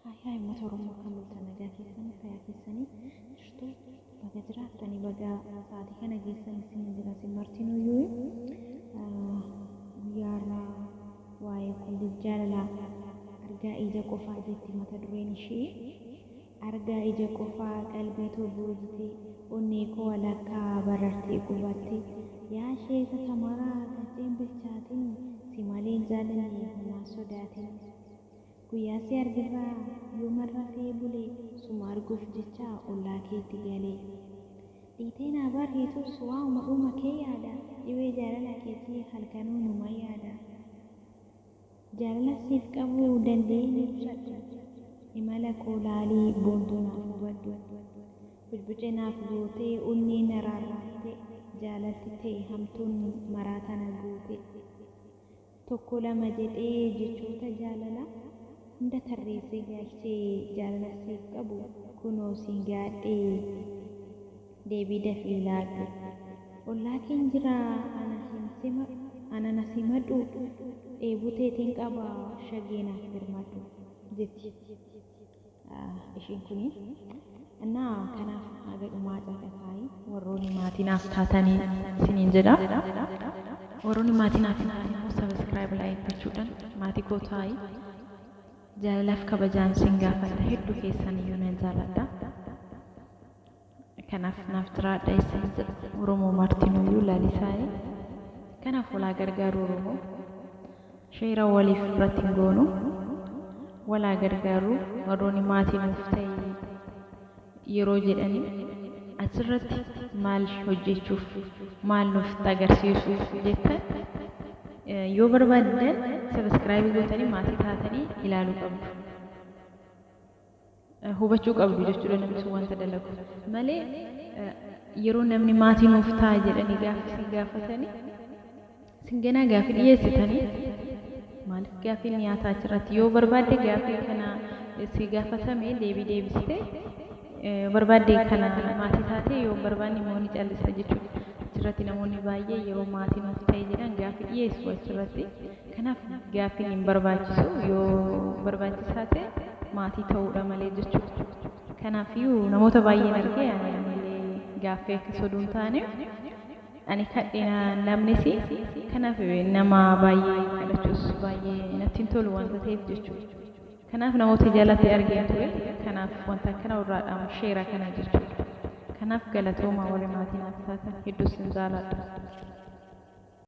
Hayaa uummata Oromoo, kan bultan nagaa keessanii, fayyaa keessanii jirtu? Baga jiraattanii, baga sa'aatii kana geessan isin jira. Isin martinuyyuu guyyaarraa waa'ee kolleej jaalalaa argaa ija qofaa jetti mata dureen ishee. Argaa ija qofaa qalbii too boojite, onnee koo walakkaa barartee qubatte. Yaa sheeka tamaraa qacceen bilchaatin, si malee hin jaalanne, homaa sodaatin. Guyyaa si argirraa yooman rafee bule, suma arguuf jecha ollaa keetti galee. Dhiitee naa bariitus waa'uma dhuma kee yaada, dhibee jaalala keetii halkanuu numa yaada. Jaalala siif qabu danda'ee hin ibsadhu, imala koo laalii boontuu naaf hubadhu. Bucbucee naaf gootee onnee na rarraaftee, jaalalti ta'e hamtuun maraa tana goote. Tokko lama jedhee jechoota jaalalaa hunda tarreessee galchee, jaalala siif qabu kunoo siin gaadhee, deebii dafii laadhu. Ollaa keen jira, ana na simadhu, dheebuu teetiin qaba, shagee naaf birmadhu jetti ishiin kuni. Innaa kanaaf haga dhumaa caqasaayi warroonni maatii naaf taatanii isiniin jedha. Warroonni maatii naaf hin taane immoo subscribe, like gochuudhaan maatii koo taa'i. Jaalalaaf kabajaan isin gaafadha, hedduu keessan iyyuu nan jaaladha. Kanaaf naaf jiraadha isin jedha. Oromoo martinuyyuu lalisaayi. Kanaaf walaa gargaaru Oromoo. Sheera waliif irratti hin goonu. Walaa gargaaru. Warroonni maatii nuuf ta'e yeroo jedhanii achirratti maal hojjechuuf, maal nuuf agarsiisuuf jettan yoo barbaaddan, subscribe gootanii maatii taatanii ilaaluu qabdu. Hubachuu qabdu jechuudha namni sun wanta dalagu. Malee yeroo namni maatii nuuf ta'a jedhanii gaaffii isin gaafatanii, isin ganaa gaaffii dhiyeessitanii, maaliif gaaffiin dhiyaataa achirratti? Yoo barbaadde gaaffii kana si gaafatame deebii deebistee, barbaadde kana maatii taate, yoo barbaanne immoo ni callista jechuudha. Achirratti namoonni baay'ee yeroo maatii nuuf ta'e jedhan gaaffii dhiyeessu achirratti. Kanaaf gaaffiin hin barbaachisu, yoo barbaachisaa ta'e maatii ta'uudha malee jechuudha. Kanaafiyyuu namoota baay'een argee, ani ammallee gaaffii akka soduu hin taane ani kadhe namnis, kanaaf nama baay'ee kadhachuus baay'ee natti hin tolu wanta ta'eef jechuudha. Kanaaf namoota jalatti argeen ture. Kanaaf wanta akkana irraadhaan sheera kana jechuudha. Kanaaf galatooma warri maatii naaf taatan, hedduu sin jaaladha.